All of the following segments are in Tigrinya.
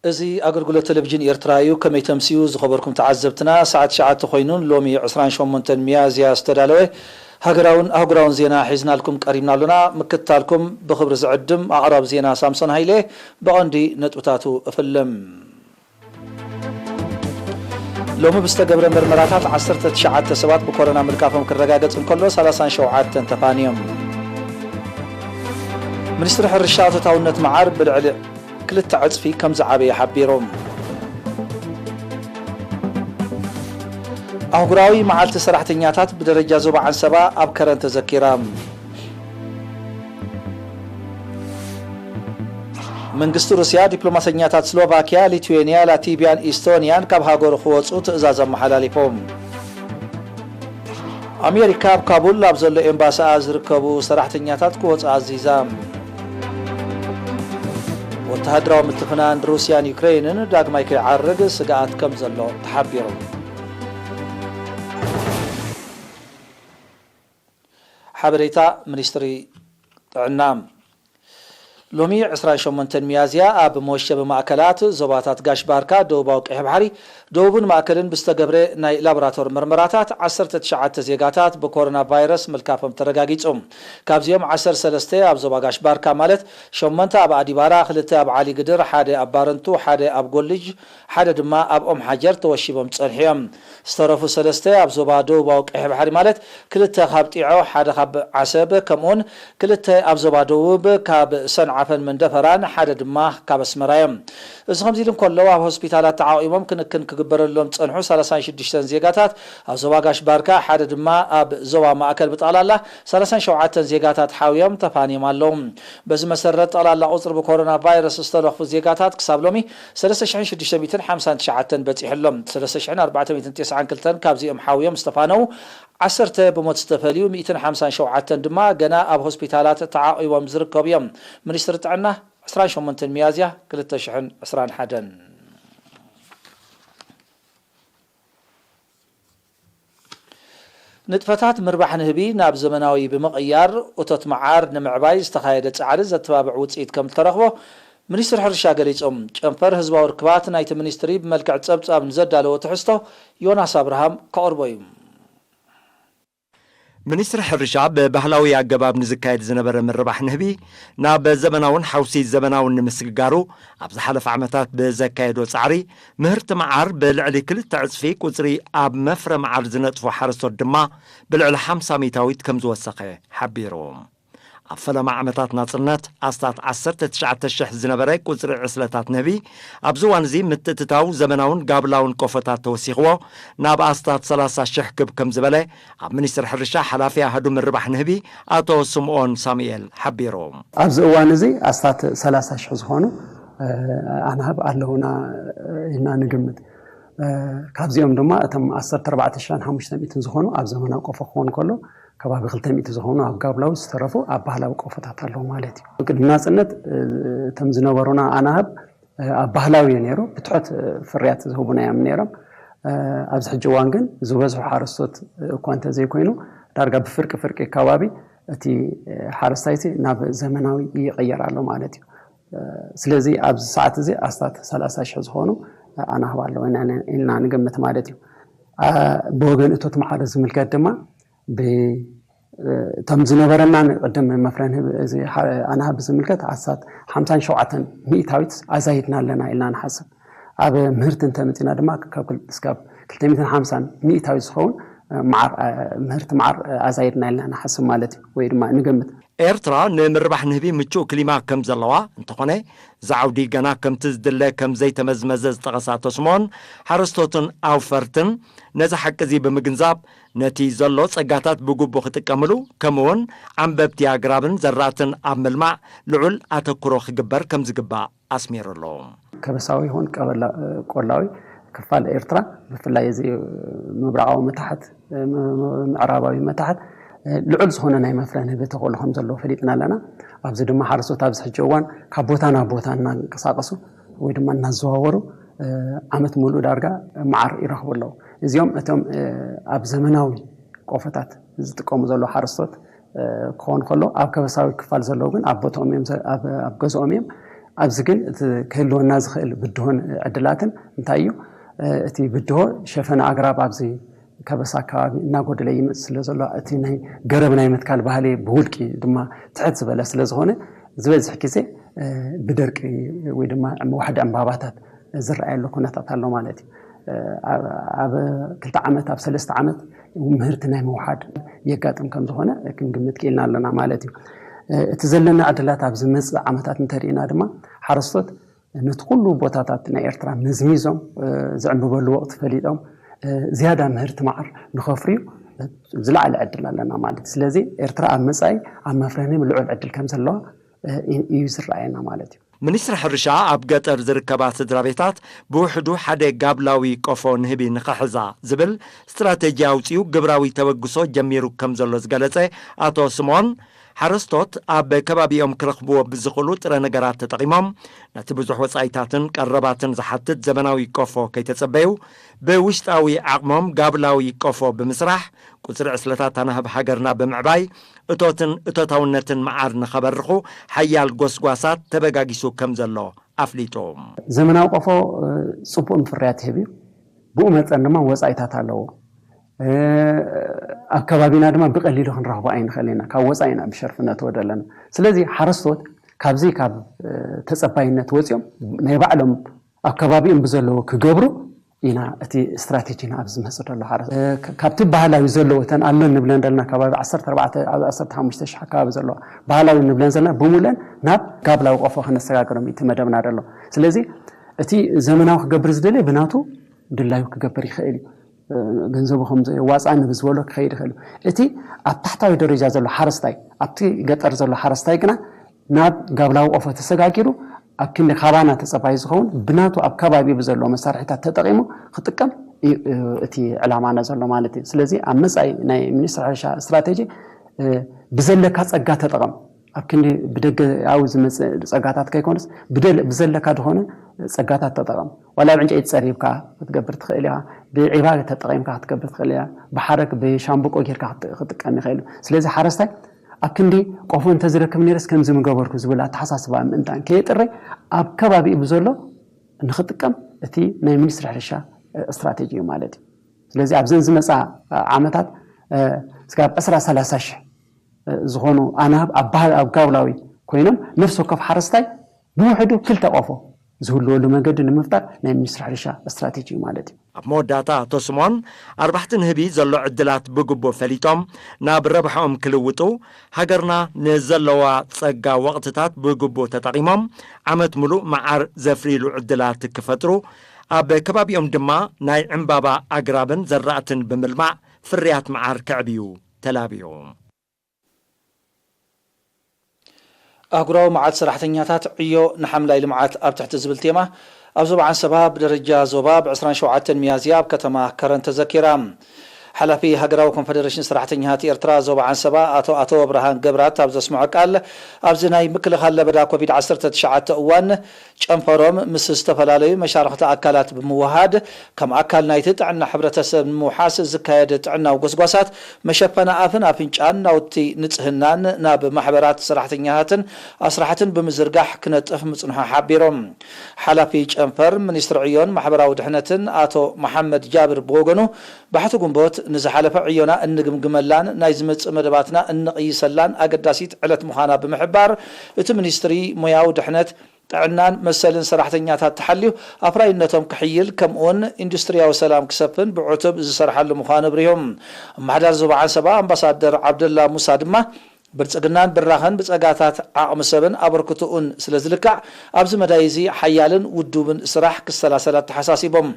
እዚ ኣገልግሎት ቴሌቪዥን ኤርትራ እዩ። ከመይ ተምስዩ ዝኸበርኩም ተዓዘብትና፣ ሰዓት ትሽዓተ ኮይኑን ሎሚ ዕስራን ሸሞንተን ሚያዝያ ዝተዳለወ ሃገራውን ኣህጉራውን ዜና ሒዝናልኩም ቀሪብና ኣሎና። ምክትታልኩም ብኽብሪ ዝዕድም ኣቕራብ ዜና ሳምሶን ሃይለ። ብቐንዲ ነጥብታቱ እፍልም። ሎሚ ብዝተገብረ መርመራታት ዓሰርተ ትሽዓተ ሰባት ብኮሮና ምልካፎም ክረጋገጽ እንከሎ፣ ሰላሳን ሸውዓተን ተፋንዮም። ሚኒስትሪ ሕርሻ እቶታውነት መዓር ብልዕሊ ክልተ ዕጽፊ ከም ዝዓበየ ሓቢሩ። ኣህጉራዊ መዓልቲ ሰራሕተኛታት ብደረጃ ዞባ ዓንሰባ ኣብ ከረን ተዘኪራ። መንግስቲ ሩስያ ዲፕሎማሰኛታት ስሎቫኪያ፣ ሊትዌንያ፣ ላቲቪያን ኢስቶንያን ካብ ሃገሩ ክወጹ ትእዛዝ ኣመሓላሊፎም። ኣሜሪካ ኣብ ካቡል ኣብ ዘሎ ኤምባሲኣ ዝርከቡ ሰራሕተኛታት ክወጹ ኣዚዛ። ወተሃደራዊ ምትፍናን ሩስያን ዩክሬንን ዳግማይ ከይዓርግ ስግኣት ከም ዘሎ ተሓቢሩ። ሓበሬታ ሚኒስትሪ ጥዕና። ሎሚ ዕስራን ሸሞንተን ሚያዝያ ኣብ መወሸቢ ማእከላት ዞባታት ጋሽ ባርካ፣ ደቡባዊ ቀይሕ ባሕሪ፣ ደቡብን ማእከልን ብዝተገብረ ናይ ላቦራቶሪ መርመራታት ዓሰርተ ትሽዓተ ዜጋታት ብኮሮና ቫይረስ ምልካፎም ተረጋጊጹ። ካብዚኦም ዓሰርተ ሰለስተ ኣብ ዞባ ጋሽ ባርካ ማለት ሸሞንተ ኣብ ኣዲባራ፣ ክልተ ኣብ ዓሊ ግድር፣ ሓደ ኣብ ባረንቱ፣ ሓደ ኣብ ጎልጅ፣ ሓደ ድማ ኣብ ኦም ሓጀር ተወሺቦም ጸንሑ እዮም። ዝተረፉ ሰለስተ ኣብ ዞባ ደቡባዊ ቀይሕ ባሕሪ ማለት ክልተ ካብ ጢዖ፣ ሓደ ካብ ዓሰብ፣ ከምኡውን ክልተ ኣብ ዞባ ደቡብ ካብ ሰንዓፈን መንደፈራን፣ ሓደ ድማ ካብ ኣስመራ እዮም። እዚ ከምዚ ኢሉ እንከሎ፣ ኣብ ሆስፒታላት ተዓቂቦም ክንክን ክግበረሎም ዝጸንሑ ሰላሳን ሽዱሽተን ዜጋታት ኣብ ዞባ ጋሽ ባርካ፣ ሓደ ድማ ኣብ ዞባ ማእከል ብጠቕላላ ሰላሳን ሸውዓተን ዜጋታት ሓውዮም ተፋንዮም ኣለዉ። በዚ መሰረት ጠቕላላ ቁጽሪ ብኮሮና ቫይረስ ዝተለኽፉ ዜጋታት ክሳብ ሎሚ ሰለስተ ሽሕን ሽዱሽተ ሚእትን ሓምሳን ትሽዓተን በጺሑ ኣሎ። ሰለስተ ሽሕን ኣርባዕተ ሚእትን ተስዓን ክልተን ካብዚኦም ሓውዮም ዝተፋነዉ፣ ዓሰርተ ብሞት ዝተፈልዩ፣ ሚእትን ሓምሳን ሸውዓተን ድማ ገና ኣብ ሆስፒታላት ተዓቒቦም ዝርከቡ እዮም። ሚኒስትሪ ጥዕና ዕስራን ሸሞንተን ሚያዝያ ክልተ ሽሕን ዕስራን ሓደን። ንጥፈታት ምርባሕ ንህቢ ናብ ዘመናዊ ብምቕያር እቶት መዓር ንምዕባይ ዝተኻየደ ጻዕሪ ዘተባብዕ ውጽኢት ከም ዝተረኽቦ ሚኒስትሪ ሕርሻ ገሊጹ። ጨንፈር ህዝባዊ ርክባት ናይቲ ሚኒስትሪ ብመልክዕ ጸብጻብ ንዘዳለዎ ትሕዝቶ ዮናስ ኣብርሃም ከቕርቦ እዩ። ሚኒስትሪ ሕርሻ ብባህላዊ ኣገባብ ንዝካየድ ዝነበረ ምርባሕ ንህቢ ናብ ዘመናውን ሓውሲ ዘመናውን ንምስግጋሩ ኣብ ዝሓለፈ ዓመታት ብዘካየዶ ጻዕሪ ምህርቲ መዓር ብልዕሊ ክልተ ዕጽፊ ቁጽሪ ኣብ መፍረ መዓር ዝነጥፉ ሓረስቶት ድማ ብልዕሊ ሓምሳ ሚእታዊት ከም ዝወሰኸ ሓቢሩ። ኣብ ፈለማ ዓመታት ናጽነት ኣስታት ዓሰርተ ትሽዓተ ሽሕ ዝነበረ ቁጽሪ ዕስለታት ንህቢ ኣብዚ እዋን እዚ ምትእትታው ዘመናውን ጋብላውን ቆፎታት ተወሲኽዎ ናብ ኣስታት ሰላሳ ሽሕ ክብ ከም ዝበለ ኣብ ሚኒስትሪ ሕርሻ ሓላፊ ኣሃዱ ምርባሕ ንህቢ ኣቶ ስምኦን ሳሙኤል ሓቢሩ። ኣብዚ እዋን እዚ ኣስታት ሰላሳ ሽሕ ዝኾኑ ኣናህብ ኣለውና ኢልና ንግምት። ካብዚኦም ድማ እቶም ዓሰርተ ኣርባዕተ ሽሕን ሓሙሽተ ሚእትን ዝኾኑ ኣብ ዘመናዊ ቆፎ ክኾኑ ከሎ፣ ከባቢ ክልተ ሚእቲ ዝኾኑ ኣብ ጋብላዊ፣ ዝተረፉ ኣብ ባህላዊ ቆፎታት ኣለዉ ማለት እዩ። ቅድሚ ናጽነት እቶም ዝነበሩና ኣናህብ ኣብ ባህላዊ እዩ ነይሩ፣ ብትሑት ፍርያት ዝህቡና እዮም ነይሮም። ኣብዚ ሕጂ እዋን ግን ዝበዝሑ ሓረስቶት እኳ እንተዘይኮይኑ፣ ዳርጋ ብፍርቂ ፍርቂ ከባቢ እቲ ሓረስታይ ናብ ዘመናዊ ይቕየር ኣሎ ማለት እዩ። ስለዚ ኣብዚ ሰዓት እዚ ኣስታት ሰላሳ ሽሕ ዝኾኑ ኣናህብ ኣለዉ ኢልና ንግምት ማለት እዩ። ብወገን እቶት መዓር ዝምልከት ድማ፣ እቶም ዝነበረና ቅድም መፍረ ኣናህብ ዝምልከት ኣስታት ሓምሳን ሸውዓተን ሚእታዊት ኣዛይድና ኣለና ኢልና ንሓስብ። ኣብ ምህርቲ እንተመፂና ድማ፣ ክስካብ ክልተ ሚእትን ሓምሳን ሚእታዊት ዝኸውን መዓር፣ ምህርቲ መዓር ኣዛይድና ኢልና ንሓስብ ማለት እዩ፣ ወይ ድማ ንገምት። ኤርትራ ንምርባሕ ንህቢ ምቹእ ክሊማ ከም ዘለዋ፣ እንተኾነ እዚ ዓውዲ ገና ከምቲ ዝድለ ከም ዘይተመዝመዘ ዝጠቐሳ ኣቶ ስምኦን፣ ሓረስቶትን ኣውፈርትን ነዚ ሓቂ እዚ ብምግንዛብ፣ ነቲ ዘሎ ጸጋታት ብግቡእ ክጥቀምሉ፣ ከምኡውን ዓንበብቲ ኣግራብን ዘራእትን ኣብ ምልማዕ ልዑል ኣተኩሮ ክግበር ከም ዝግባእ ኣስሚሩሉ። ከበሳዊ ይኹን ቆላዊ ክፋል ኤርትራ፣ ብፍላይ እዚ ምብራቓዊ መታሕት፣ ምዕራባዊ መታሕት ልዑል ዝኾነ ናይ መፍረ ንህቢ ተኽእሎ ከም ዘለዎ ፈሊጥና ኣለና። ኣብዚ ድማ ሓረስቶት ኣብዚ ሕጂ እዋን ካብ ቦታ ናብ ቦታ እናንቀሳቐሱ ወይ ድማ እናዘዋወሩ ዓመት ሙሉእ ዳርጋ መዓር ይረኽቡ ኣለዉ። እዚኦም እቶም ኣብ ዘመናዊ ቆፎታት ዝጥቀሙ ዘለዉ ሓረስቶት ክኾኑ ከሎ፣ ኣብ ከበሳዊ ክፋል ዘለዉ ግን ኣብ ቦታኦም እዮም፣ ኣብ ገዝኦም እዮም። ኣብዚ ግን እቲ ክህልወና ዝኽእል ብድሆን ዕድላትን እንታይ እዩ? እቲ ብድሆ ሸፈነ ኣግራብ ኣብዚ ከበሳ ኣከባቢ እናጎደለ ይመጽእ ስለ ዘሎ፣ እቲ ናይ ገረብ ናይ ምትካል ባህሊ ብውድቂ ድማ ትሕት ዝበለ ስለ ዝኾነ፣ ዝበዝሕ ግዜ ብደርቂ ወይ ድማ ዋሕዲ ዕምባባታት ዝረኣየሉ ኩነታት ኣሎ ማለት እዩ። ኣብ ክልተ ዓመት፣ ኣብ ሰለስተ ዓመት ምህርቲ ናይ ምውሓድ የጋጥም ከም ዝኾነ ክንግምት ክኢልና ኣለና ማለት እዩ። እቲ ዘለና ዕድላት ኣብ ዝመጽእ ዓመታት እንተሪእና ድማ፣ ሓረስቶት ነቲ ኩሉ ቦታታት ናይ ኤርትራ መዝሚዞም፣ ዝዕንብበሉ ወቕቲ ፈሊጦም፣ ዝያዳ ምህርቲ መዓር ንኸፍርዩ ዝለዓለ ዕድል ኣለና ማለት እዩ። ስለዚ ኤርትራ ኣብ መጻኢ ኣብ መፍረኒ ልዑል ዕድል ከም ዘለዋ እዩ ዝረኣየና ማለት እዩ። ሚኒስትሪ ሕርሻ ኣብ ገጠር ዝርከባ ስድራ ቤታት ብውሕዱ ሓደ ጋብላዊ ቆፎ ንህቢ ንኸሕዛ ዝብል ስትራቴጂ ኣውጺኡ ግብራዊ ተበግሶ ጀሚሩ ከም ዘሎ ዝገለጸ ኣቶ ስምኦን፣ ሓረስቶት ኣብ ከባቢኦም ክረኽብዎ ብዝኽእሉ ጥረ ነገራት ተጠቒሞም ነቲ ብዙሕ ወጻኢታትን ቀረባትን ዝሓትት ዘበናዊ ቆፎ ከይተጸበዩ ብውሽጣዊ ዓቕሞም ጋብላዊ ቆፎ ብምስራሕ ቁጽሪ ዕስለታት ኣናህብ ሃገርና ብምዕባይ እቶትን እቶታውነትን መዓር ንኸበርኹ ሓያል ጎስጓሳት ተበጋጊሱ ከም ዘሎ ኣፍሊጡ። ዘመናዊ ቆፎ ጽቡቕ ምፍርያት ይህብ እዩ። ብኡ መጠን ድማ ወጻኢታት ኣለዎ። ኣብ ከባቢና ድማ ብቐሊሉ ክንረኽቦ ኣይንኽእል ኢና። ካብ ወጻኢ ኢና ብሸርፊ ነትወ ዘለና። ስለዚ ሓረስቶት ካብዚ ካብ ተጸባይነት ወጺኦም ናይ ባዕሎም ኣብ ከባቢኦም ብዘለዎ ክገብሩ ኢና እቲ ስትራቴጂና ኣብዚ ዝመጽእ ዘሎ ሓረስቶት። ካብቲ ባህላዊ ዘለዎ እተን ኣሎ እንብለን ዘለና ከባቢ ዓሰርተ ኣርባዕተ ኣብ ዓሰርተ ሓሙሽተ ሺሕ ኣከባቢ ዘለዋ ባህላዊ እንብለን ዘለና ብምሉአን ናብ ጋብላዊ ቆፎ ከነሰጋግሮም እቲ መደብና ዘሎ። ስለዚ እቲ ዘመናዊ ክገብር ዝደልየ ብናቱ ድላዩ ክገብር ይኽእል እዩ። ገንዘቡ ከም ዘየዋፅኣኒ ብዝበሎ ክኸይድ ይኽእል እዩ። እቲ ኣብ ታሕታዊ ደረጃ ዘሎ ሓረስታይ፣ ኣብቲ ገጠር ዘሎ ሓረስታይ ግና ናብ ጋብላዊ ቆፎ ተሰጋጊሩ ኣብ ክንዲ ካባና ተፀባይ ዝኸውን ብናቱ ኣብ ከባቢ ብዘለዎ መሳርሒታት ተጠቒሙ ክጥቀም እዩ እቲ ዕላማና ዘሎ ማለት እዩ። ስለዚ ኣብ መፃኢ ናይ ሚኒስትሪ ሕርሻ ስትራቴጂ ብዘለካ ፀጋ ተጠቐም፣ ኣብ ክንዲ ብደገኣዊ ዝመፅእ ፀጋታት ከይኮነስ ብደል- ብዘለካ ዝኾነ ፀጋታት ተጠቐም። ዋላ ኣብ ዕንጨይቲ ፀሪብካ ክትገብር ትኽእል ኢኻ፣ ብዒባ ተጠቒምካ ክትገብር ትኽእል ኢኻ፣ ብሓረግ ብሻምብቆ ጌርካ ክት- ክጥቀም ይኽእል እዩ። ስለዚ ሓረስታይ ኣብ ክንዲ ቆፎ እንተዝረክብ ነይረስ ከምዚ ምገበርኩ ዝብል ኣተሓሳስባ ምእንታን ከየጥረ ኣብ ከባቢኡ ብዘሎ ንኽጥቀም እቲ ናይ ሚኒስትሪ ሕርሻ ስትራቴጂ እዩ ማለት እዩ። ስለዚ ኣብዘን ዝመፃ ዓመታት እስካብ ዕስራ ሰላሳ ሽሕ ዝኾኑ ኣናህብ ኣብ ባህል ኣብ ጋብላዊ ኮይኖም ነፍሲ ወከፍ ሓረስታይ ብውሕዱ ክልተ ቆፎ ዝህልወሉ መንገዲ ንምፍጣር ናይ ሚኒስትሪ ሕርሻ ስትራቴጂ እዩ ማለት እዩ። ኣብ መወዳእታ ኣቶ ስምኦን ኣርባሕቲ ንህቢ ዘሎ ዕድላት ብግቡእ ፈሊጦም ናብ ረብሓኦም ክልውጡ ሃገርና ንዘለዋ ጸጋ ወቕትታት ብግቡእ ተጠቒሞም ዓመት ምሉእ መዓር ዘፍርይሉ ዕድላት ክፈጥሩ ኣብ ከባቢኦም ድማ ናይ ዕምባባ ኣግራብን ዘራእትን ብምልማዕ ፍርያት መዓር ከዕብዩ ተላብዩ። ኣህጉራዊ መዓልቲ ሰራሕተኛታት ዕዮ ንሓምላይ ልምዓት ኣብ ትሕቲ ዝብል ቴማ ኣብ ዞባ ዓንሰባ ብደረጃ ዞባ ብ ዕስራን ሸውዓተን ሚያዝያ ኣብ ከተማ ከረን ተዘኪራ። ሓላፊ ሃገራዊ ኮንፈደሬሽን ሰራሕተኛታት ኤርትራ ዞባ ዓንሰባ ኣቶ ኣቶ ብርሃን ገብራት ኣብ ዘስምዖ ቃል፣ ኣብዚ ናይ ምክልኻል ለበዳ ኮቪድ ዓሰርተ ትሽዓተ እዋን ጨንፈሮም ምስ ዝተፈላለዩ መሻርኽቲ ኣካላት ብምውሃድ ከም ኣካል ናይቲ ጥዕና ሕብረተሰብ ንምውሓስ ዝካየድ ጥዕናዊ ጎስጓሳት መሸፈኒ ኣፍን ኣፍንጫን፣ ናውቲ ንጽህናን ናብ ማሕበራት ሰራሕተኛታትን ኣስራሕትን ብምዝርጋሕ ክነጥፍ ምጽንሖ ሓቢሮም። ሓላፊ ጨንፈር ሚኒስትሪ ዕዮን ማሕበራዊ ድሕነትን ኣቶ መሓመድ ጃብር ብወገኑ፣ ባሕቲ ጉንቦት ንዝሓለፈ ዕዮና እንግምግመላን ናይ ዝመጽእ መደባትና እንቕይሰላን ኣገዳሲት ዕለት ምዃና ብምሕባር፣ እቲ ሚኒስትሪ ሞያዊ ድሕነት ጥዕናን መሰልን ሰራሕተኛታት ተሓልዩ ኣፍራይነቶም ክሕይል ከምኡውን ኢንዱስትሪያዊ ሰላም ክሰፍን ብዕቱብ ዝሰርሓሉ ምዃኑ ኣብሪሆም። ኣመሓዳሪ ዞባ ዓንሰባ ኣምባሳደር ዓብደላ ሙሳ ድማ ብልጽግናን ብራኸን ብጸጋታት ዓቕሚ ሰብን ኣበርክቶኡን ስለ ዝልካዕ ኣብዚ መዳይ እዚ ሓያልን ውዱብን ስራሕ ክሰላሰል ኣተሓሳሲቦም።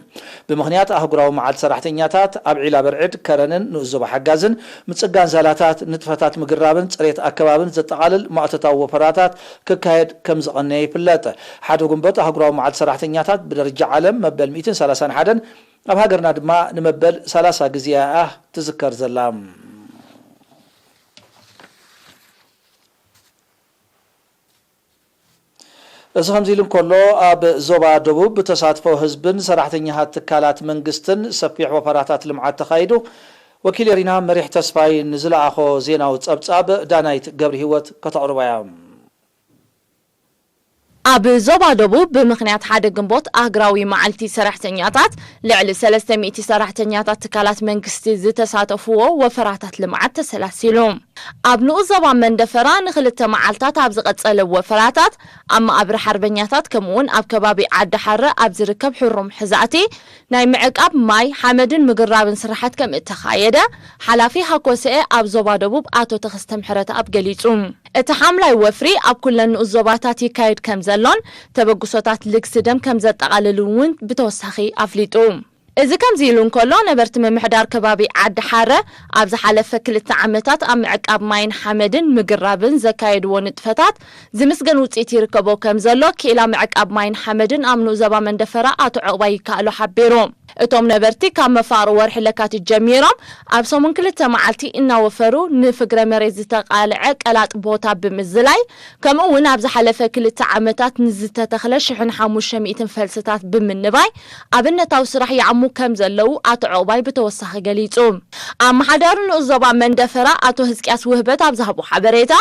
ብምኽንያት ኣህጉራዊ መዓልቲ ሰራሕተኛታት ኣብ ዒላ በርዕድ ከረንን ንኡስ ዞባ ሓጋዝን ምጽጋን ዛላታት ንጥፈታት ምግራብን ጽሬት ኣከባብን ዘጠቓልል ማእቶታዊ ወፈራታት ክካየድ ከም ዝቐነየ ይፍለጥ። ሓደ ጉንበት ኣህጉራዊ መዓልቲ ሰራሕተኛታት ብደረጃ ዓለም መበል ሚእትን ሰላሳን ሓደን ኣብ ሃገርና ድማ ንመበል ሰላሳ ግዜ እያ ትዝከር ዘላ። እዚ ከምዚ ኢሉ እንከሎ፣ ኣብ ዞባ ደቡብ ብተሳትፎ ህዝብን ሰራሕተኛታት ትካላት መንግስትን ሰፊሕ ወፈራታት ልምዓት ተኻይዱ። ወኪል ኤሪና መሪሕ ተስፋይ ንዝለኣኾ ዜናዊ ጸብጻብ ዳናይት ገብረ ህይወት ከተቕርቦ እያ። ኣብ ዞባ ደቡብ ብምኽንያት ሓደ ግንቦት ኣህግራዊ መዓልቲ ሰራሕተኛታት ልዕሊ ሰለስተ ሚእቲ ሰራሕተኛታት ትካላት መንግስቲ ዝተሳተፍዎ ወፈራታት ልምዓት ተሰላሲሉ። ኣብ ንኡስ ዞባ መንደፈራ ንኽልተ መዓልታት ኣብ ዝቐጸለ ወፈራታት ኣብ መቓብር ሓርበኛታት ከምኡውን ኣብ ከባቢ ዓዲ ሓረ ኣብ ዝርከብ ሕሩም ሕዛእቲ ናይ ምዕቃብ ማይ፣ ሓመድን ምግራብን ስራሓት ከም እተኻየደ ሓላፊ ሃኮሰኤ ኣብ ዞባ ደቡብ ኣቶ ተኸስተ ምሕረተኣብ ገሊጹ። እቲ ሓምላይ ወፍሪ ኣብ ኩለን ንኡስ ዞባታት ይካየድ ከም ዘሎን ተበግሶታት ልግሲ ደም ከም ዘጠቓልል እውን ብተወሳኺ ኣፍሊጡ። እዚ ከምዚ ኢሉ እንከሎ፣ ነበርቲ ምምሕዳር ከባቢ ዓዲ ሓረ ኣብ ዝሓለፈ ክልተ ዓመታት ኣብ ምዕቃብ ማይን ሓመድን ምግራብን ዘካየድዎ ንጥፈታት ዝምስገን ውፅኢት ይርከቦ ከም ዘሎ ክኢላ ምዕቃብ ማይን ሓመድን ኣብ ንኡስ ዞባ መንደፈራ ኣቶ ዕቑባይ ይከኣሎ ሓቢሩ። እቶም ነበርቲ ካብ መፋቕር ወርሒ ለካቲት ጀሚሮም ኣብ ሰሙን ክልተ መዓልቲ እናወፈሩ ንፍግረ መሬት ዝተቓልዐ ቀላጥ ቦታ ብምዝላይ፣ ከምኡ እውን ኣብ ዝሓለፈ ክልተ ዓመታት ንዝተተኽለ ሽሕን ሓሙሽተ ሚእትን ፈልስታት ብምንባይ ኣብነታዊ ስራሕ ይዓሙ ከም ዘለዉ ኣቶ ዕቑባይ ብተወሳኺ ገሊጹ። ኣመሓዳሪ ንኡስ ዞባ መንደፈራ ኣቶ ህዝቅያስ ውህበት ኣብ ዝሃቦ ሓበሬታ፣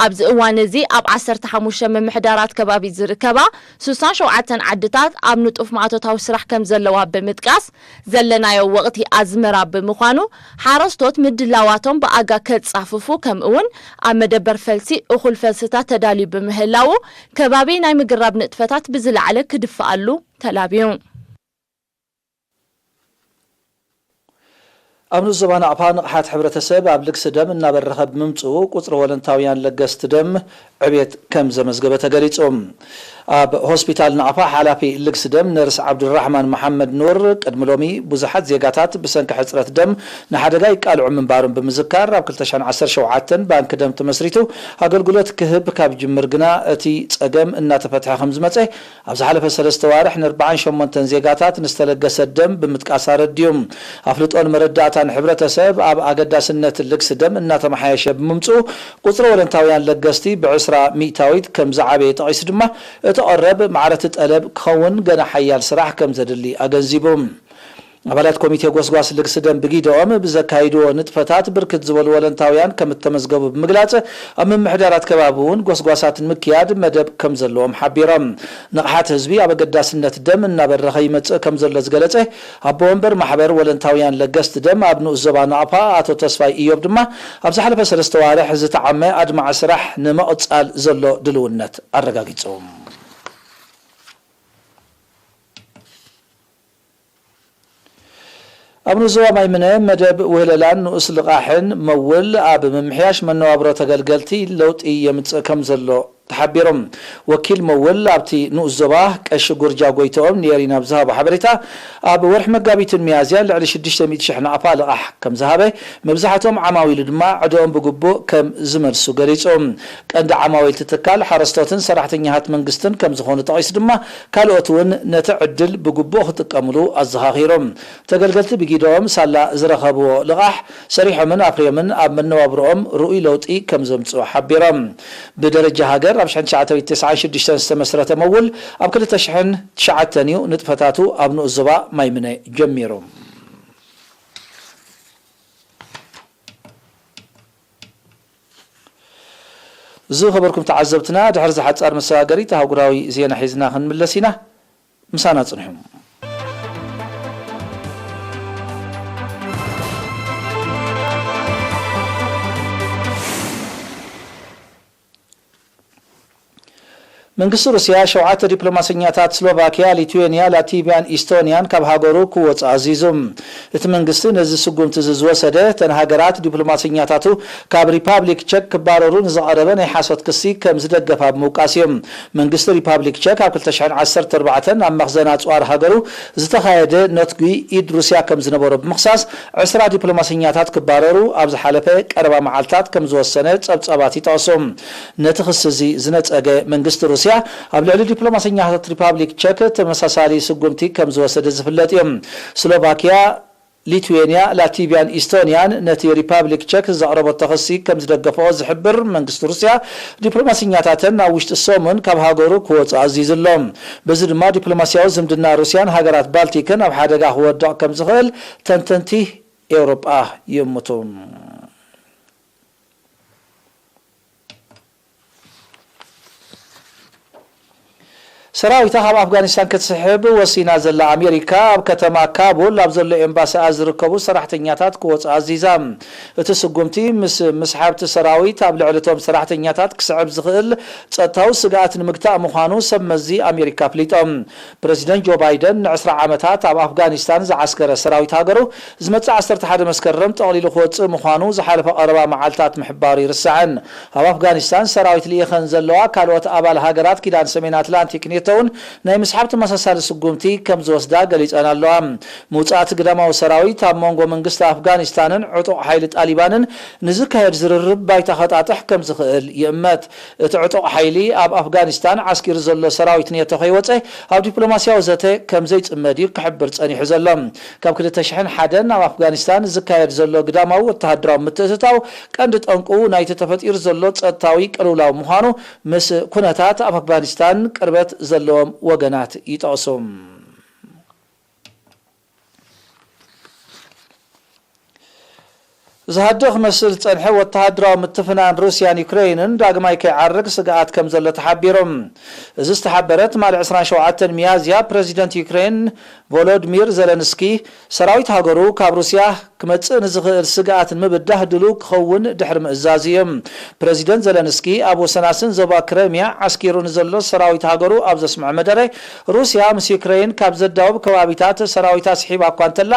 ኣብዚ እዋን እዚ ኣብ ዓሰርተ ሓሙሽተ ምምሕዳራት ከባቢ ዝርከባ ስሳን ሸውዓተን ዓድታት ኣብ ንጡፍ ማእቶታዊ ስራሕ ከም ዘለዋ ብምጥቃስ፣ ዘለናዮ ወቕቲ ኣዝመራ ብምዃኑ፣ ሓረስቶት ምድላዋቶም ብኣጋ ከጻፍፉ፣ ከምኡውን ኣብ መደበር ፈልሲ እኹል ፈልስታት ተዳልዩ ብምህላዉ፣ ከባቢ ናይ ምግራብ ንጥፈታት ብዝለዓለ ክድፍኣሉ ተላብዩ። ኣብ ንኡስ ዞባ ናቕፋ ንቕሓት ሕብረተሰብ ኣብ ልግሲ ደም እናበረኸ ብምምፅኡ፣ ቁፅሪ ወለንታውያን ለገስቲ ደም ዕቤት ከም ዘመዝገበ ተገሊፁ። ኣብ ሆስፒታል ናቕፋ ሓላፊ ልግሲ ደም ነርስ ዓብዱራሕማን መሓመድ ኑር፣ ቅድሚ ሎሚ ብዙሓት ዜጋታት ብሰንኪ ሕፅረት ደም ንሓደጋ ይቃልዑ ምንባሮም ብምዝካር፣ ኣብ ክልተ ሽሕን ዓሰርተ ሸውዓተን ባንኪ ደም ተመስሪቱ ኣገልግሎት ክህብ ካብ ጅምር ግና እቲ ፀገም እናተፈትሐ ከም ዝመፀ ኣብ ዝሓለፈ ሰለስተ ዋርሕ ንኣርባዓን ሸሞንተን ዜጋታት ንዝተለገሰ ደም ብምጥቃስ ኣረድዩ። ኣፍልጦን መረዳእታን ሕብረተሰብ ኣብ ኣገዳስነት ልግሲ ደም እናተመሓየሸ ብምምፅኡ፣ ቁፅሪ ወለንታውያን ለገስቲ ብዕስራ ሚእታዊት ከም ዝዓበየ ጠቒሱ ድማ፣ እቲ ቀረብ ማዕረ እቲ ጠለብ ክኸውን ገና ሓያል ስራሕ ከም ዘድሊ ኣገንዚቡ። ኣባላት ኮሚቴ ጎስጓስ ልግሲ ደም ብጊደኦም ብዘካይድዎ ንጥፈታት ብርክት ዝበሉ ወለንታውያን ከም እተመዝገቡ ብምግላጽ፣ ኣብ ምምሕዳራት ከባቢ እውን ጎስጓሳት ንምክያድ መደብ ከም ዘለዎም ሓቢሮም። ንቕሓት ህዝቢ ኣብ ኣገዳስነት ደም እናበረኸ ይመጽእ ከም ዘሎ ዝገለጸ ኣቦ ወንበር ማሕበር ወለንታውያን ለገስቲ ደም ኣብ ንኡስ ዞባ ናቕፋ ኣቶ ተስፋይ ኢዮብ ድማ፣ ኣብ ዝሓለፈ ሰለስተ ዋርሕ ዝተዓመ ኣድማዒ ስራሕ ንምቕጻል ዘሎ ድልውነት ኣረጋጊጹ። ኣብ ንኡስ ዞባ ማይምነ መደብ ውህለላን ንኡስ ልቓሕን መውል ኣብ ምምሕያሽ መነባብሮ ተገልገልቲ ለውጢ የምጽእ ከም ዘሎ ተሓቢሮም። ወኪል መውል ኣብቲ ንኡስ ዞባ ቀሺ ጉርጃ ጎይትኦም ንኤሪና ኣብ ዝሃቦ ሓበሬታ፣ ኣብ ወርሒ መጋቢትን ሚያዝያን ልዕሊ ሽዱሽተ ሚእቲ ሽሕ ናቕፋ ልቓሕ ከም ዝሃበ፣ መብዛሕትኦም ዓማዊሉ ድማ ዕድኦም ብግቡእ ከም ዝመልሱ ገሊጹ። ቀንዲ ዓማዊል እቲ ትካል ሓረስቶትን ሰራሕተኛታት መንግስትን ከም ዝኾኑ ጠቒሱ ድማ፣ ካልኦት እውን ነቲ ዕድል ብግቡእ ክጥቀምሉ ኣዘኻኺሮም። ተገልገልቲ ብጊደኦም ሳላ ዝረኸብዎ ልቓሕ ሰሪሖምን ኣፍርዮምን ኣብ መነባብሮኦም ርኡይ ለውጢ ከም ዘምጽኡ ሓቢሮም። ብደረጃ ሃገር ኣብ ሽሕን ትሽዓተ ሚእትን ተስዓን ሽዱሽተን ዝተመስረተ መውል ኣብ ክልተ ሽሕን ትሽዓተን እዩ ንጥፈታቱ ኣብ ንኡስ ዞባ ማይምነ ጀሚሩ። ዝኸበርኩም ተዓዘብትና፣ ድሕሪ ዝሓጻር መሰጋገሪት ኣህጉራዊ ዜና ሒዝና ክንምለስ ኢና። ምሳና ጽንሑ። መንግስቲ ሩስያ ሸውዓተ ዲፕሎማሰኛታት ስሎቫኪያ፣ ሊትዌንያ፣ ላቲቪያን ኢስቶንያን ካብ ሃገሩ ክወጽእ ኣዚዙ። እቲ መንግስቲ ነዚ ስጉምቲ እዚ ዝወሰደ፣ እተን ሃገራት ዲፕሎማሰኛታቱ ካብ ሪፓብሊክ ቸክ ክባረሩ ንዝቐረበ ናይ ሓሶት ክሲ ከም ዝደገፋ ብምውቃስ እዩ። መንግስቲ ሪፓብሊክ ቸክ ኣብ ክልተ ሽሕን ዓሰርተ ኣርባዕተን ኣብ መኽዘን ኣጽዋር ሃገሩ ዝተኻየደ ነትጒ ኢድ ሩስያ ከም ዝነበሮ ብምኽሳስ፣ ዕስራ ዲፕሎማሰኛታት ክባረሩ ኣብ ዝሓለፈ ቀረባ መዓልታት ከም ዝወሰነ ጸብጻባት ይጠቕሱ። ነቲ ክሲ እዚ ዝነጸገ መንግስቲ ሩስያ፣ ኣብ ልዕሊ ዲፕሎማሰኛታት ሪፓብሊክ ቸክ ተመሳሳሊ ስጉምቲ ከም ዝወሰደ ዝፍለጥ እዩ። ስሎቫኪያ፣ ሊትዌንያ፣ ላቲቪያን ኢስቶንያን ነቲ ሪፓብሊክ ቸክ ዘቕረበቶ ክሲ ከም ዝደገፈኦ ዝሕብር መንግስቲ ሩስያ፣ ዲፕሎማሰኛታተን ናብ ውሽጢ ሰሙን ካብ ሃገሩ ክወጽእ ኣዚዙ ኣሎ። በዚ ድማ ዲፕሎማስያዊ ዝምድና ሩስያን ሃገራት ባልቲክን ኣብ ሓደጋ ክወድቕ ከም ዝኽእል ተንተንቲ ኤውሮጳ ይእምቱ። ሰራዊታ ካብ ኣፍጋኒስታን ክትስሕብ ወሲና ዘላ ኣሜሪካ፣ ኣብ ከተማ ካቡል ኣብ ዘሎ ኤምባሲኣ ዝርከቡ ሰራሕተኛታት ክወጽኡ ኣዚዛ። እቲ ስጉምቲ፣ ምስ ምስሓብቲ ሰራዊት ኣብ ልዕሊ እቶም ሰራሕተኛታት ክስዕብ ዝኽእል ጸጥታዊ ስግኣት ንምግታእ ምዃኑ ሰብ መዚ ኣሜሪካ ኣፍሊጦም። ፕረዚደንት ጆ ባይደን ንዕስራ ዓመታት ኣብ ኣፍጋኒስታን ዝዓስከረ ሰራዊት ሃገሩ፣ ዝመጽእ ዓሰርተ ሓደ መስከረም ጠቕሊሉ ክወጽእ ምዃኑ ዝሓለፈ ቀረባ መዓልታት ምሕባሩ ይርሳዕን። ኣብ ኣፍጋኒስታን ሰራዊት ልኢኸን ዘለዋ ካልኦት ኣባል ሃገራት ኪዳን ሰሜን ኣትላንቲክ ኔቶ እውን ናይ ምስሓብ ተመሳሳሊ ስጉምቲ ከም ዝወስዳ ገሊጸን ኣለዋ። ምውጻእ እቲ ግዳማዊ ሰራዊት ኣብ መንጎ መንግስቲ ኣፍጋኒስታንን ዕጡቕ ሓይሊ ጣሊባንን ንዝካየድ ዝርርብ ባይታ ከጣጥሕ ከም ዝኽእል ይእመት። እቲ ዕጡቕ ሓይሊ ኣብ ኣፍጋኒስታን ዓስኪሩ ዘሎ ሰራዊት ኔቶ ከይወጸ ኣብ ዲፕሎማስያዊ ዘተ ከም ዘይጽመድ እዩ ክሕብር ጸኒሑ ዘሎ። ካብ ክልተ ሽሕን ሓደን ኣብ ኣፍጋኒስታን ዝካየድ ዘሎ ግዳማዊ ወተሃደራዊ ምትእትታው ቀንዲ ጠንቁ ናይቲ ተፈጢሩ ዘሎ ጸጥታዊ ቅልውላው ምዃኑ ምስ ኩነታት ኣብ ኣፍጋኒስታን ቅርበት ዘለዎም ወገናት ይጠቕሱ። ዝሃድእ ክመስል ዝጸንሐ ወተሃደራዊ ምትፍናን ሩስያን ዩክሬንን ዳግማይ ከይዓርግ ስግኣት ከም ዘሎ ተሓቢሩ። እዚ ዝተሓበረ ትማሊ ዕስራን ሸውዓተን ሚያዝያ ፕረዚደንት ዩክሬን ቮሎድሚር ዘለንስኪ፣ ሰራዊት ሃገሩ ካብ ሩስያ ክመጽእ ንዝኽእል ስግኣት ንምብዳህ ድሉው ክኸውን ድሕሪ ምእዛዝ እዩ። ፕረዚደንት ዘለንስኪ ኣብ ወሰናስን ዞባ ክረሚያ ዓስኪሩ ንዘሎ ሰራዊት ሃገሩ ኣብ ዘስምዖ መደረ፣ ሩስያ ምስ ዩክሬን ካብ ዘዳውብ ከባቢታት ሰራዊታ ስሒባ እኳ እንተላ፣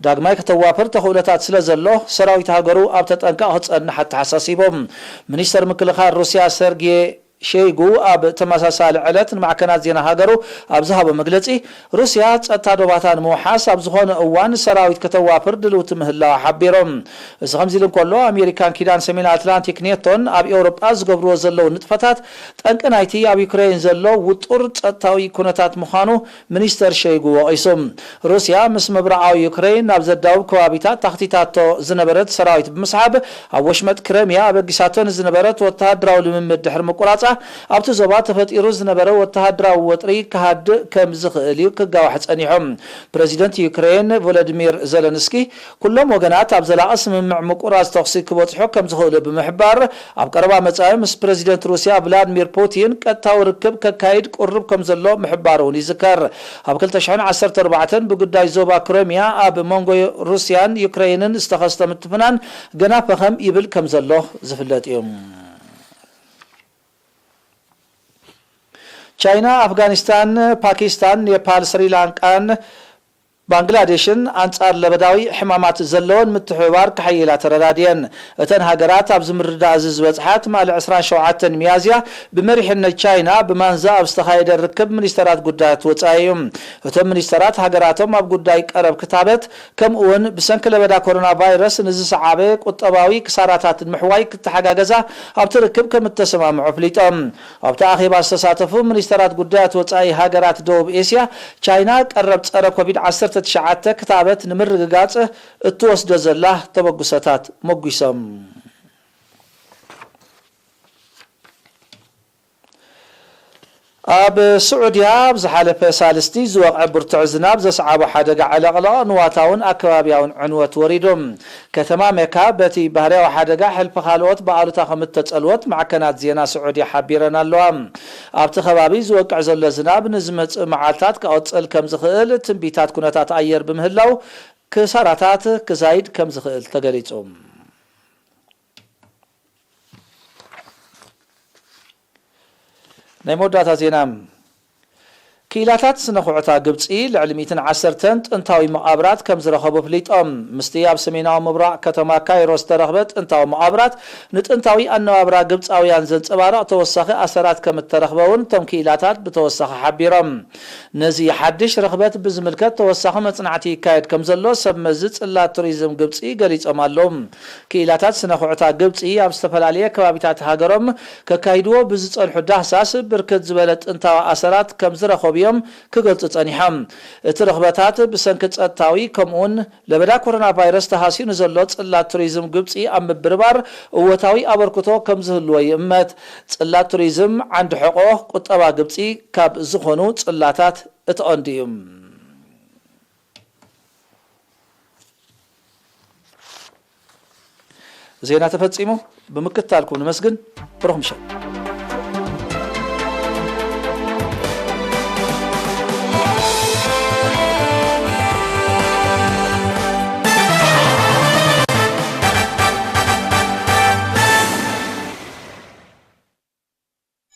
ዳግማይ ከተዋፍር ተኽእሎታት ስለ ዘሎ፣ ሰራዊት ሃገሩ ኣብ ተጠንቀቕ ክጸንሕ ኣተሓሳሲቡ። ሚኒስተር ምክልኻል ሩስያ ሰርጌ ሸይጉ ኣብ ተመሳሳሊ ዕለት ንማዕከናት ዜና ሃገሩ ኣብ ዝሃቦ መግለጺ፣ ሩስያ ጸጥታ ዶባታ ንምውሓስ ኣብ ዝኾነ እዋን ሰራዊት ከተዋፍር ድልውቲ ምህላዋ ሓቢሩ። እዚ ከምዚ ኢሉ እንከሎ፣ ኣሜሪካን ኪዳን ሰሜን ኣትላንቲክ ኔቶን ኣብ ኤውሮጳ ዝገብርዎ ዘለዉ ንጥፈታት ጠንቂ ናይቲ ኣብ ዩክሬን ዘሎ ውጡር ጸጥታዊ ኩነታት ምዃኑ ሚኒስተር ሸይጉ ወቒሱ። ሩስያ ምስ ምብራቓዊ ዩክሬን ናብ ዘዳውብ ከባቢታት ታኽቲታቶ ዝነበረት ሰራዊት ብምስሓብ፣ ኣብ ወሽመጥ ክረምያ ኣበጊሳቶ ንዝነበረት ወተሃደራዊ ልምምድ ድሕሪ ምቁራጻ፣ ኣብቲ ዞባ ተፈጢሩ ዝነበረ ወተሃደራዊ ወጥሪ ክሃድእ ከም ዝኽእል እዩ ክጋዋሕ ጸኒሑ። ፕረዚደንት ዩክሬን ቮሎዲሚር ዘለንስኪ፣ ኩሎም ወገናት ኣብ ዘላቒ ስምምዕ ምቁራጽ ተኹሲ ክበጽሑ ከም ዝኽእሉ ብምሕባር፣ ኣብ ቀረባ መጻኢ ምስ ፕረዚደንት ሩስያ ቭላድሚር ፑቲን ቀጥታዊ ርክብ ከካይድ ቅሩብ ከም ዘሎ ምሕባሩ እውን ይዝከር። ኣብ ክልተ ሽሕን ዓሰርተ ኣርባዕተን ብጉዳይ ዞባ ክረምያ ኣብ መንጎ ሩስያን ዩክሬንን ዝተኸስተ ምትፍናን ገና ፈኸም ይብል ከም ዘሎ ዝፍለጥ እዩ። ቻይና፣ ኣፍጋኒስታን፣ ፓኪስታን፣ ኔፓል፣ ስሪላንካን ባንግላዴሽን ኣንጻር ለበዳዊ ሕማማት ዘለወን ምትሕብባር ክሓይላ ተረዳድየን። እተን ሃገራት ኣብዚ ምርዳእ እዚ ዝበጽሓ ትማሊ ዕስራን ሸውዓተን ሚያዝያ ብመሪሕነት ቻይና ብማንዛ ኣብ ዝተኻየደ ርክብ ሚኒስተራት ጉዳያት ወጻኢ እዩ። እቶም ሚኒስተራት ሃገራቶም ኣብ ጉዳይ ቀረብ ክታበት፣ ከምኡውን ብሰንኪ ለበዳ ኮሮና ቫይረስ ንዝሰዓበ ቁጠባዊ ክሳራታት ንምሕዋይ ክተሓጋገዛ ኣብቲ ርክብ ከም እተሰማምዑ ኣፍሊጦም። ኣብቲ ኣኼባ ዝተሳተፉ ሚኒስተራት ጉዳያት ወጻኢ ሃገራት ደቡብ ኤስያ፣ ቻይና ቀረብ ጸረ ኮቪድ ዓሰርተ ትሽዓተ ክታበት ንምርግጋጽ እትወስዶ ዘላ ተበግሶታት ሞጒሶም። ኣብ ስዑድያ ኣብ ዝሓለፈ ሳልስቲ ዝወቕዐ ብርቱዕ ዝናብ ዘስዓቦ ሓደጋ ዕለቕለቕ ንዋታውን ኣከባብያውን ዕንወት ወሪዱ። ከተማ መካ በቲ ባህርያዊ ሓደጋ ሕልፊ ካልኦት ብኣሉታ ከም እተጸልወት ማዕከናት ዜና ስዑድያ ሓቢረን ኣለዋ። ኣብቲ ከባቢ ዝወቅዕ ዘሎ ዝናብ ንዝመጽእ መዓልታት ክቕጽል ከም ዝኽእል ትንቢታት ኩነታት ኣየር ብምህላው፣ ክሳራታት ክዛይድ ከም ዝኽእል ተገሊጹ። ናይ መወዳእታ ዜና። ክኢላታት ስነ ኩዕታ ግብጺ ልዕሊ ሚእትን ዓሰርተን ጥንታዊ መቓብራት ከም ዝረኸቡ ኣፍሊጦም። ምስቲ ኣብ ሰሜናዊ ምብራቕ ከተማ ካይሮ ዝተረኽበ ጥንታዊ መቓብራት፣ ንጥንታዊ ኣነባብራ ግብጻውያን ዘንጸባርቕ ተወሳኺ ኣሰራት ከም እተረኽበ እውን እቶም ክኢላታት ብተወሳኺ ሓቢሮም። ነዚ ሓድሽ ርኽበት ብዝምልከት ተወሳኺ መጽናዕቲ ይካየድ ከም ዘሎ ሰብ መዚ ጽላት ቱሪዝም ግብጺ ገሊጾም ኣለዉ። ክኢላታት ስነ ኩዕታ ግብጺ ኣብ ዝተፈላለየ ከባቢታት ሃገሮም ከካይድዎ ብዝጸንሑ ዳህሳስ፣ ብርክት ዝበለ ጥንታዊ ኣሰራት ከም ዝረኸቡ እዮም ክገልጹ ጸኒሖም። እቲ ርኽበታት ብሰንኪ ጸጥታዊ ከምኡውን ለበዳ ኮሮና ቫይረስ ተሃስዩ ንዘሎ ጽላት ቱሪዝም ግብጺ ኣብ ምብርባር እወታዊ ኣበርክቶ ከም ዝህልዎ ይእመት። ጽላት ቱሪዝም ዓንዲ ሕቖ ቁጠባ ግብጺ ካብ ዝኾኑ ጽላታት እቲ ቀንዲ እዩ። ዜና ተፈጺሙ። ብምክትታልኩም ንመስግን። ብሩኽ ምሸት።